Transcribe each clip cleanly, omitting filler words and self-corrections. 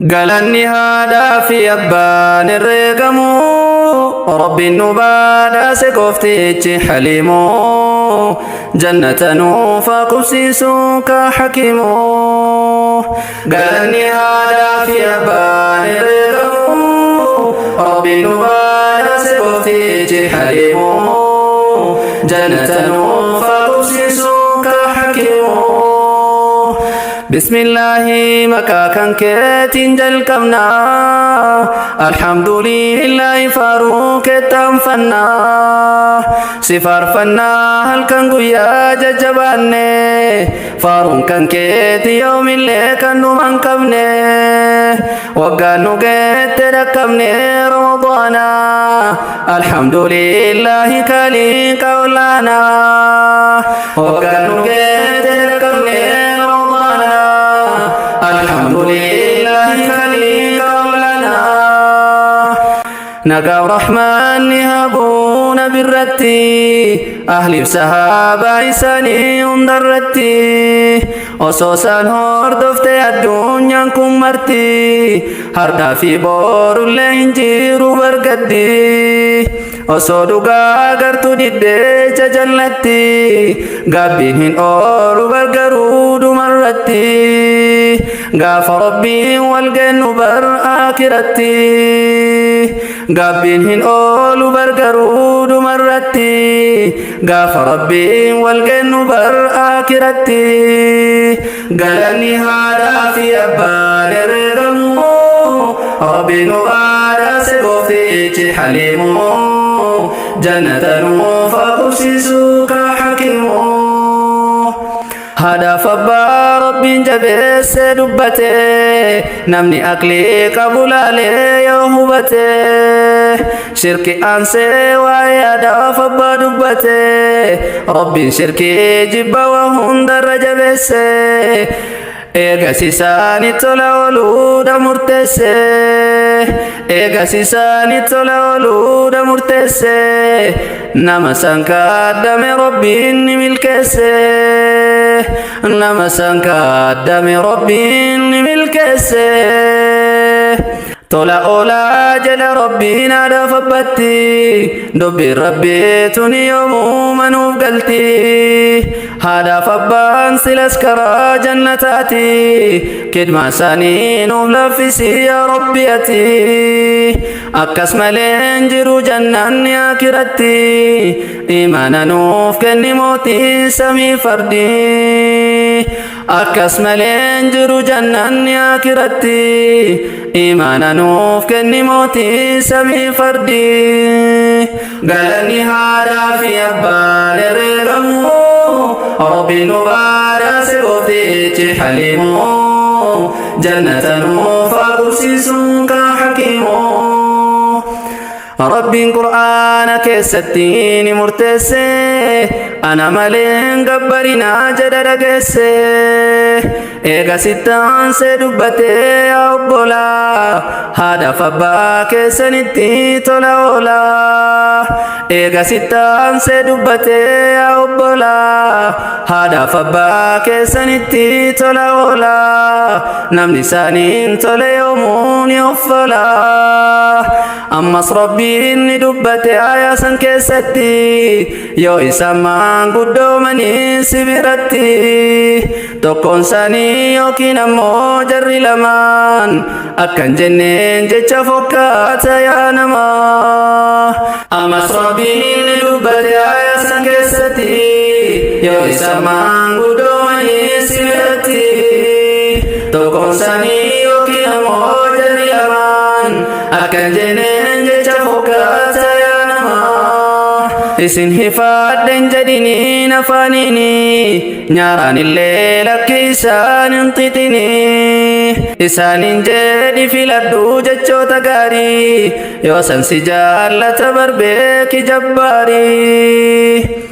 Galanni haadhaa fi abbaan herreegamu, Rabbiin nu badhaase gooftichi haliimu, jannata nuuf haa qubsiisu ka hakiimu. Galanni haadhaa fi abbaan herreegamu, Rabbiin nu badhaase gooftichi haliimu, jannata nuuf haa qubsiisu ka hakiimu. Bismillaahi, maqaa kan keetiin jalqabna, alhamdulillaahi, faaruu keettaanfanna, si faarfannaa halkan guyyaa jajjabaanne, faaruun kan keeti yoomillee kan dhuman qabne. Waggaan nu geette dhaqqabne Ramadaana, alhamdulillaahi kaliiqa olaanaa. Waggaan nu geette dhaqqabne Ramadaana, alhamdulillaahi kaliiqa olaanaa. Nagaa rahmaanni habuuna birratti, ahliif sahaabaa isaanii hundarratti. Osoo isaan hordofte addunyaan kun marti, hardhaa fi boorullee hin jiru bargaddi. Osoo dhugaa gartuu diddee jajallatti, gaabbiin hin oolu gargaruu dhumarratti, gaafa Rabbiin wal gennu bar akiratti. Gaabbiin hin oolu bargaruu dhumarratti, gaafa Rabbiin wal gennu bar akiratti. Galanni haadhaa fi abbaan herreegamu, Rabbiin nu badhaase gooftichi haliimu, jannata nuuf haa qubsiisu ka hakiimu. Haadhaaf abbaa Rabbiin jabeessee dubbate, namni aqlii qabu laalee yoo hubate, shirki aansee waa'ee haadhaaf abbaa dubbate. Rabbiin shirkii jibba waa hundarra jabeesse, eegas isaanii tola ooluudha murteesse, eegas isaanii tola ooluudha murteesse. Nama san kaadhame Rabbiin ni milkeesse, nama san kaadhame Rabbiin ni milkeesse. Tola oolaa jedha Rabbiin haadhaaf abbatti, dubbiin Rabbii tuni yoomuu manuuf galti. Haadhaaf abbaan silas karaa jannataati, kidmaa isaanii nuuf laffisi yaa Rabbi ati. Akkas malee hin jiru jannanni akiratti, imaana nuuf kenni mootii samii fardii. Akkas malee hin jiru jannanni akiratti, imaana nuuf kenni mootii samii fardii. Galanni haadhaa fi abbaan herreegamu, Rabbiin nu badhaase gooftichi haliimu, jannata nuuf haa qubsiisu ka hakiimu. Rabbiin Qur'aana keessatti ni murteesse, ana malee hin gabbarinaa jedha dhageesse. Eega sittaansee dubbate, yaa obbolaa, haadhaaf abbaa keessanitti tola oolaa. Eega sittaansee dubbate, yaa obbolaa, haadhaaf abbaa keessanitti tola oolaa, namni isaaniin tole yoomuu ni offolaa. Ammas Rabbiin ni dubbate aayaa san keessatti, yoo isaan maanguddoomanii si biratti, tokkoon isaanii yookiin ammoo jarri lamaan, akkan jenneen jecha fokkaata yaa namaa. Ammas Rabbiin ni dubbate aayaa san keessatti, yoo isaan maanguddoomanii si biratti, tokkoon isaanii yookiin ammoo jarri lamaan, akkan jenneen jecha fokkaata yaa namaa. Isin hifaadhen jedhiniin afaaniini, nyaaraan illee lakki isaan hin xixini. Isaaniin jedhi, filadhu jechoota gaarii, yoo san si jaallata barbeeki jabbaarii.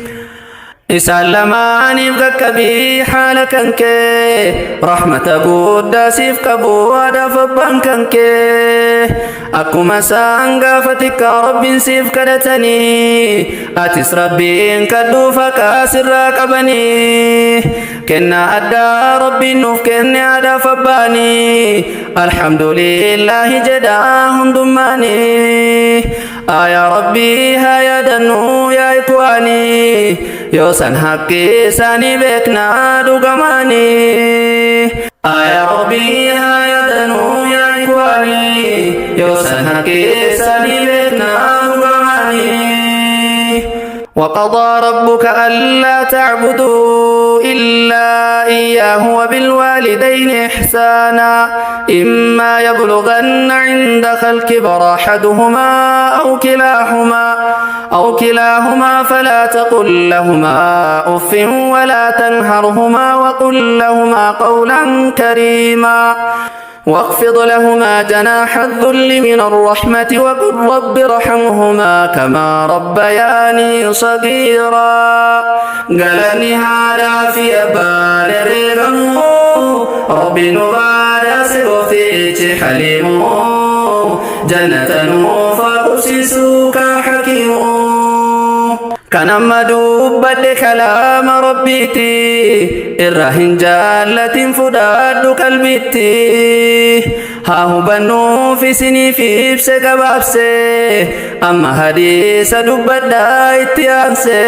Isaan lamaaniif qaqqabii haala kan kee, rahmata guddaa siif qabu haadhaaf abbaan kan kee. Akkuma isaan gaafa xiqqaa Rabbiin siif kadhatanii, atis Rabbiin kadhuuf haqaa sirraa qabanii. Kennaa addaa Rabbiin nuuf kenne haadhaaf abbaanii, alhamdulillaahi jedhaa hundummaanii. Aayaa Rabbii haa yaadannuu yaa ikwaanii, yoo san haqqi isaanii beeknaa dhugamaanii. Aayaa Rabbii haa yaadannuu yaa ikwaanii, yoo san haqqi isaanii beeknaa dhugamaanii. وقضى ربك ألا تعبدوا إلا إياه وبالوالدين إحسانا إما يبلغن عندك الكبر أحدهما أو كلاهما فلا تقل لهما أف ولا تنهرهما وقل لهما قولا كريما واخفض لهما جناح الذل من الرحمة وقل رب ارحمهما كما ربياني صغيرا. Galanni haadhaa fi abbaan herreegamu, Rabbi nu badhaase gooftichi haliimu, jannata nuuf haa qubsiisuu ka hakiimu. Kan amma dubbadhe kalaama Rabbiiti, irra hin jaallatin fudhadhu qalbitti. Haa hubannuuf isiniif ibse gabaabse, amma hadiisa dubbadhaa itti aanse.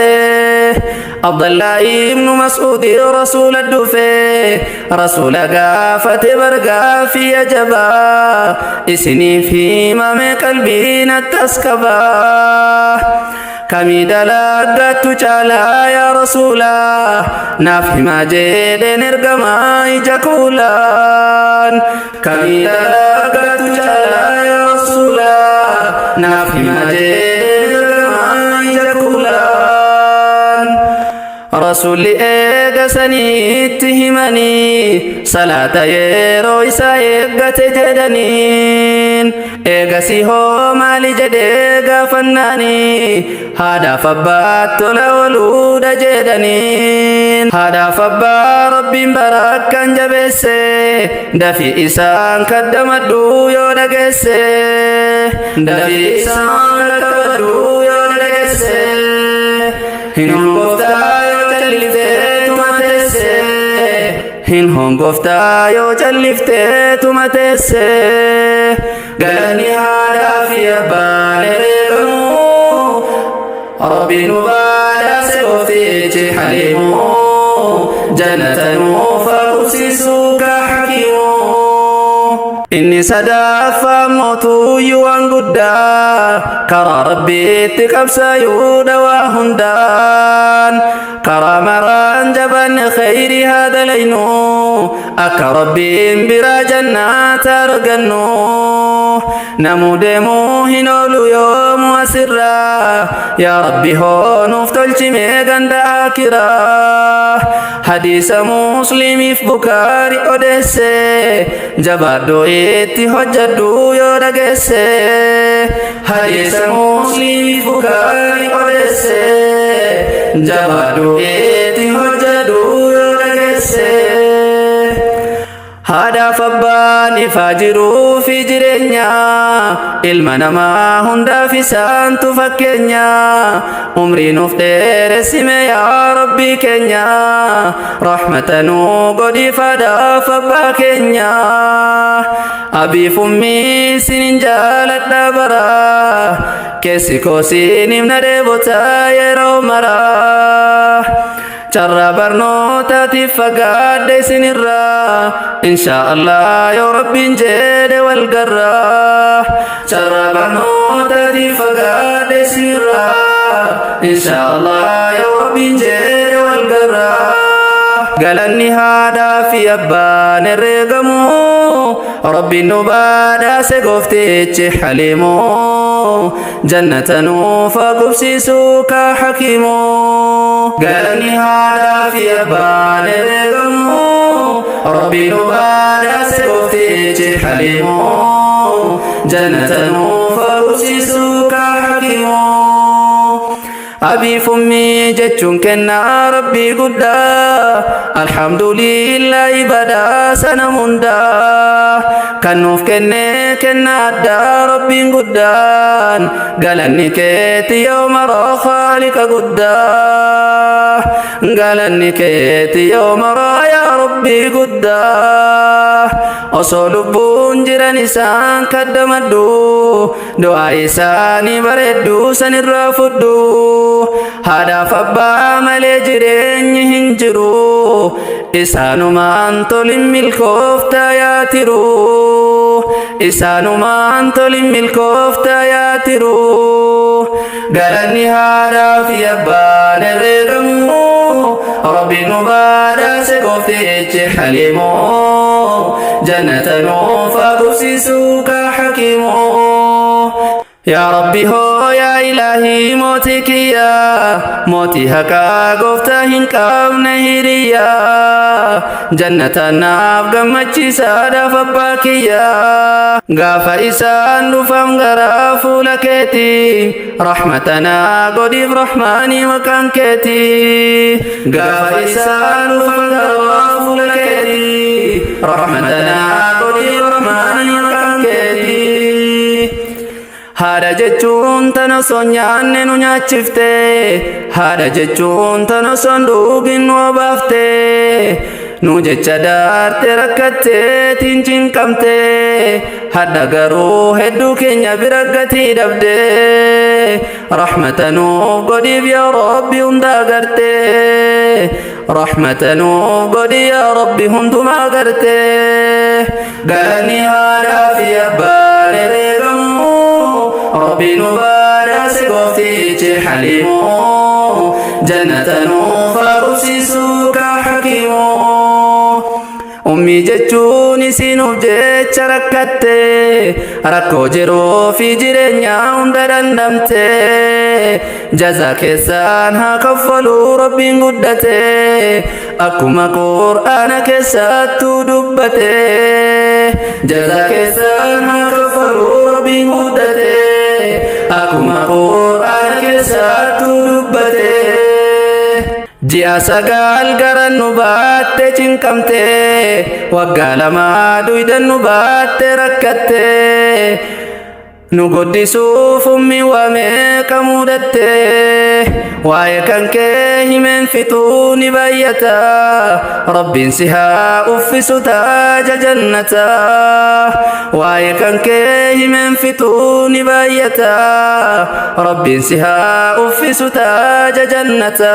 Abdallaa ibnu Mas'uudi rasuula dhufe, rasuula gaafate bargaafii ajabaa isiniif himame qalbiin attas qabaa. Kamii dalaggattu caalaa yaa rasuulaa, naaf himaa jedheen ergamaa ija kuulaan. Kamii dalaggattu caalaa yaa rasuulaa, naaf himaa jedheen ergamaa ija kuulaan. Rasuulli eega saniitti himanii, salaata yeroo isaa eeggate jedhaniin. Eegasii hoo maali jedhee gaafannaanii, haadhaaf abbaat tola ooluudha jedhaniin. Haadhaaf abbaa Rabbiin barakkaan jabeesse, dafii isaan kaddamadhu yoo dhageesse, dafii isaan kaddamadhu yoo dhageesse. Hin hongoftaa yoo calliftee tuma teesse, hin hongoftaa yoo calliftee tuma teesse. Galanni haadhaa fi abbaan herreegamu, Rabbi nu badhaase gooftichi haliimu, jannata nuuf haa qubsiisuu ka hakiimu. Inni sadaffaa mootuyyuu waan guddaa, karaa Rabbiitti qabsaayuudha waa hundaan. Karaa maraan jabanne khayrii haa dalaynu, akka Rabbiin biraa jannaata argannu. Namuu deemuu hin oolu yoomu asirraa, yaa Rabbi hoo nuuf tolchimee ganda akiraa. Hadiisa Muslimiif Bukaari odeesse, jabaadhuu itti hojjedhu yoo dhageesse. Hadiisa Muslimiif Bukaari odeesse, jabaadhuu itti hojjedhu yoo dhageesse. Haadhaaf abbaan ifaa jiruu fi jireenya ilma namaa hundaaf isaantu fakkeenya. Umrii nuuf dheeressime yaa Rabbii keenya, rahmata nuu godhiif haadhaaf abbaa keenya. Abiif ummii isinin jaaladha bara, keessi koo siiniif na dheebota yeroo mara. Carraa barnootaatiif fagaadhe isinirraa, insha Allah yoo Rabbiin jedhe wal garraa. Carraa barnootaatiif fagaadhe isinirraa, insha Allah yoo Rabbiin jedhe wal garraa. Galanni haadhaa fi abbaan herreegamu, Rabbiin nu badhaase gooftichi haliimu, jannata nuuf haa qubsiisuu ka hakiimu. Galanni haadhaa fi abbaan herreegamu, Rabbiin nu badhaase gooftichi haliimu, jannata nuuf haa qubsiisuu ka hakiimu. Abiif ummii jechuun kennaa Rabbii guddaa. Alhamdulillahi badhaasa nama hundaa. Kan nuuf kenne kennaa addaa Rabbiin guddaan. Galanni keeti yoo maraa Khaaliqa guddaa. Galanni keeti yoo maraa yaa Rabbii guddaa. Osoo lubbuun jiran isaan kaddamadhu. Du'aa isaanii bareedduu sanirraa fudhu. Haadhaaf abbaa malee jireenyi hin jiru. Isaanumaan tolin milkoofta yaa tiru. Isaanumaan tolin milkoofta yaa tiru. Galanni haadhaa fi abbaan herreegamu. Rabbi nu badhaase gooftichi haliimu. Jannata nuuf haa qubsiisuu kaa hakiimu. Yaa Rabbi hoo yaa Ilaahii mootii kiyyaa, mootii haqaa gooftaa hin qabne hiriyyaa, jannata naaf gammachiisaadhaaf abbaa kiyyaa. Gaafa isaan dhufan gara fuula keetii, rahmata naa godhiif rahmaanii maqaan keetii. Gaafa isaan dhufan gara fuula keetii, rahmata naa godhiif rahmaanii maqaan keetii. Haadha jechuun tan osoo nyaanne nu nyaachifte. Haadha jechuun tan osoo hin dhugin nu obaafte. Nu jecha daarte rakkatteetiin cinqamte. Hadha garuu hedduu keenya bira gatii dhabde. Rahmata nuuf godhiif yaa Rabbi hundaa garte. Rahmata nuuf godhi yaa Rabbi hundumaa garte. Galanni haadhaa fi abbaan herreegamu. Rabbi nu badhaase gooftichi haliimu. Jannata nuuf haa qubsiisuu kaa hakiimu. Ummii jechuun isinuuf jecha rakkatte, rakkoo jiruu fi jireenya hunda dandamte. Jaza keessaan haa kaffaluu Rabbiin guddate, akkuma Qur'aana keessattuu dubbate. Jaza keessaan haa kaffaluu Rabbiin guddate, akkuma Qur'aana keessattuu dubbate. Ji'a 9 garan nu baatte cinqamte, waggaa 2 duydan nu baatte rakkatte. Nu guddisuuf ummi waa meeqa mudatte, waa'ee kan kee himeen fixuu ni baay'ata. Rabbiin si haa uffisu taaja jannata. Waa'ee kan kee himeen fixuu ni baay'ata. Rabbiin si haa uffisu taaja jannata.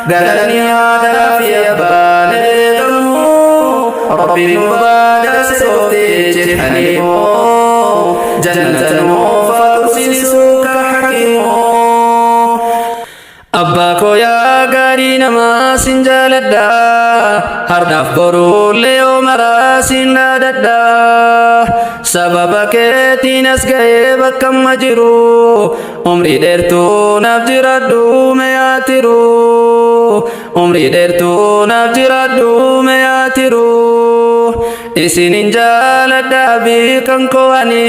Galanni haadhaa fi abbaan herreegamu. Rabbiin nu badhaase gooftichi haliimu. Jannata nuuf haa qubsiisuu ka hakiimu. Abbaa koo yaa gaarii namaa sin jaaladha. Har'aaf boruullee yoo maraa sin dhaadadha. Sababa keetiin as ga'ee bakka amma jiru. Umrii dheertuu naaf jiraadhu mee yaa tiru. Umrii dheertuu naaf jiraadhu mee yaa tiru. Isinin jaaladha beekan koo ani.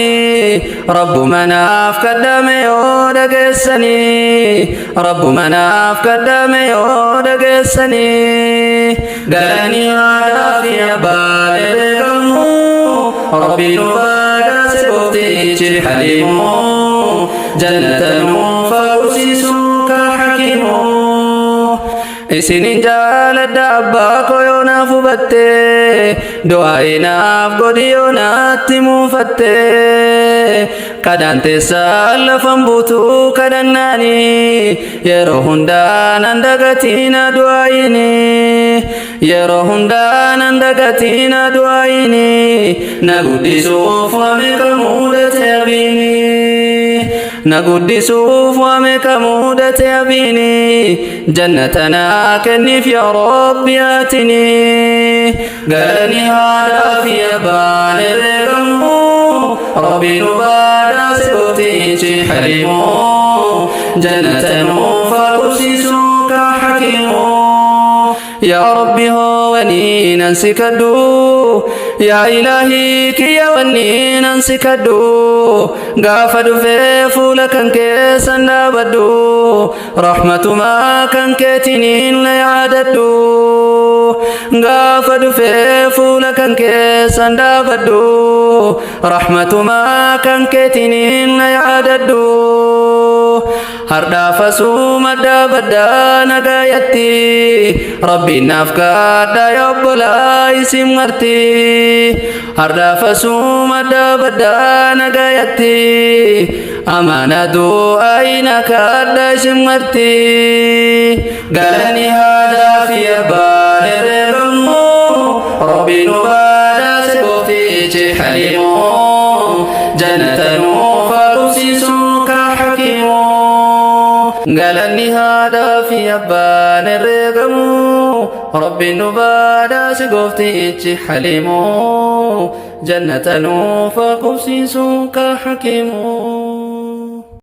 Rabbuma naaf kadhame yoo dhageessanii. Rabbuma naaf kadhame yoo dhageessanii. Galanii haadhaa fi abbaa beekamu. Rabbi nu badhaase gooftichi haliimu. Jannata nuuf haa qubsiisuu ka hakiimu. Isinin jaaladha abbaa koo yoo naaf hubatte, du'aa naaf godhi yoo naatti muufatte. Kadhaan teessaan lafan buutuu kadhannaani, yeroo hundaa nan dagatiina du'aayini. Yeroo hundaa nan dagatiina du'aayini. Na guddisuuf waa meeqa mudate abiini. Na guddisuuf waa meeqa mudate abiini. Jannata naa kenniif yaa Rabbi atini. Galani haadhaa fi abbaan herreegamu. Rabbi nu badhaase gooftichi haliimu. Jannata nuuf haa qubsiisuu ka hakiimu. Yaa Rabbi hoo wanii nan si kadhu. Yaa Ilaahii kiyya, wanni nan si kadhu, gaafa dhufee fuula kan keessan dhaabadhu, rahmatumaa kan keetiniin na yaadadhu. Gaafa dhufee fuula kan keessan dhaabadhu, rahmatumaa kan keetiniin na yaadadhu. Hardhaaf asuma dhaabadhaa nagayatti, Rabbiin naaf kadhaa, yaa obbolaa isin marti. Hardhaaf asuma dhaabadhaa nagayatti, amaana du'aayina kadhaa isin marti. Galanni haadhaa fi abbaan herreegamu, Rabbiin nu badhaase gooftichi haliimu, jannata nuuf haa qubsiisu ka hakiimu. Galanni haadhaa fi abbaan herreegamu, Rabbiin nu badhaase gooftichi haliimu, jannata nuuf haa qubsiisu ka hakiimu.